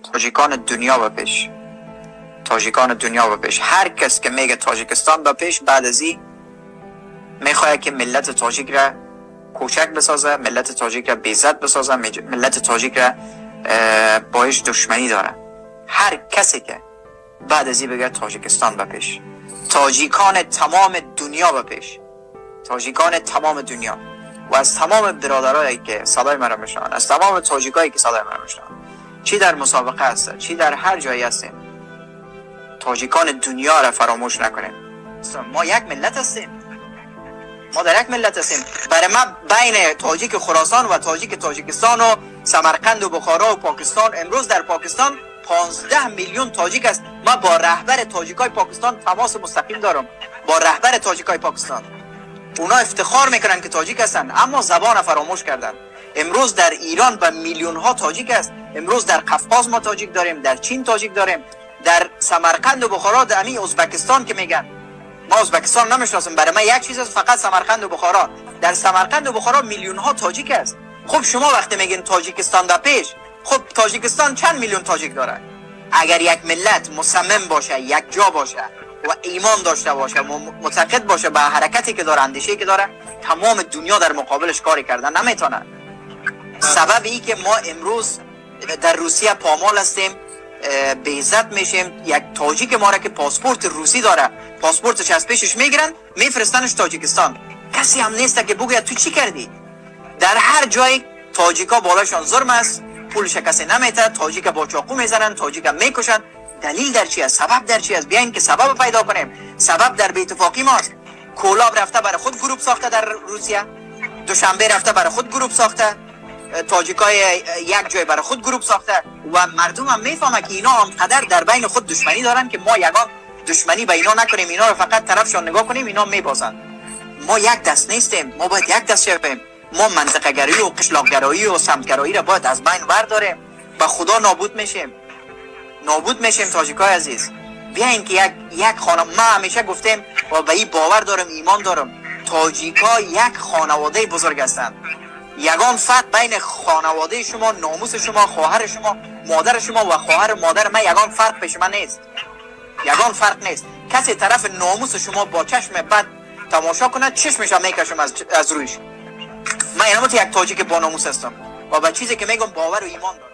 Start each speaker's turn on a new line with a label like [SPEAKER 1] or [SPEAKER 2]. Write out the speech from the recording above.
[SPEAKER 1] تاجیکان دنیا به پیش، تاجیکان دنیا به پیش. هر کس که میگه تاجیکستان به پیش، بعد از این میخواد که ملت تاجیک را کوچک بسازه، ملت تاجیک را بی‌عزت بسازه، ملت تاجیک را باش دشمنی داره. هر کسی که بعد از این بگه تاجیکستان به پیش، تاجیکان تمام دنیا به پیش، تاجیکان تمام دنیا. و از تمام برادرایی که صدای مرا میشنون، از تمام تاجیکایی که صدای مرا میشنون، چی در مسابقه هست، چی در هر جایی هستیم، تاجیکان دنیا را فراموش نکنیم. ما یک ملت هستیم، ما در یک ملت هستیم. برای ما بین تاجیک خراسان و تاجیک تاجیکستان و سمرقند و بخارا و پاکستان، امروز در پاکستان 15 میلیون تاجیک است. ما با رهبر تاجیکای پاکستان تماس مستقیم دارم، با رهبر تاجیکای پاکستان. اونا افتخار میکنن که تاجیک هستن، اما زبان فراموش کردن. امروز در ایران به میلیون ها تاجیک است. امروز در قفقاز ما تاجیک داریم، در چین تاجیک داریم، در سمرقند و بخارا، در امی ازبکستان که میگن ما ازبکستان نمیشناسیم، برای ما یک چیز است، فقط سمرقند و بخارا. در سمرقند و بخارا میلیون ها تاجیک است. خب شما وقتی میگین تاجیکستان در پیش، خب تاجیکستان چند میلیون تاجیک داره؟ اگر یک ملت مصمم باشه، یک جا باشه و ایمان داشته باشه، معتقد باشه به حرکتی که داره، اندیشه‌ای که داره، تمام دنیا در مقابلش کاری کردن نمیتونه. سبب ای که ما امروز در روسیه پامال هستیم، بی‌عزت میشیم، یک تاجیک ما را که پاسپورت روسی داره، پاسپورتش از پیشش میگیرن، میفرستنش تاجیکستان. کسی هم نیست که بگوید تو چی کردی. در هر جای تاجیکا بالاشان ظلم است، پولش کسی نمیته، تاجیک با چاقو میزنن، تاجیک میکشن. دلیل در چی است؟ سبب در چی است؟ بیاین که سبب پیدا کنیم. سبب در بی‌اتفاقی ماست. کولاب رفته برای خود گروپ ساخته در روسیه، دوشنبه رفته برای خود گروپ ساخته، تاجیکای یک جای برای خود گروپ ساخته و مردم هم میفهمه که اینا آنقدر در بین خود دشمنی دارن که ما یگان دشمنی به اینا نکنیم، اینا رو فقط طرفشان نگاه کنیم، اینا میبازن. ما یک دست نیستیم، ما باید یک دست شویم. ما منطقه گرایی و قشلاق گرایی و سمت گرایی را باید از بین برداریم. به خدا نابود میشیم، نابود میشیم تاجیکای عزیز. بیاین که یک خانه، ما همیشه گفتیم و به این باور دارم، ایمان دارم، تاجیکا یک خانواده بزرگ هستند. یگان فرق بین خانواده شما، ناموس شما، خواهر شما، مادر شما و خواهر مادر من یگان فرق پیش من نیست، یگان فرق نیست. کسی طرف ناموس شما با چشم بد تماشا کنه، چشمش هم میکشم از رویش. من اینم یک تاجیک با ناموس هستم و به چیزی که میگم باور و ایمان دارم.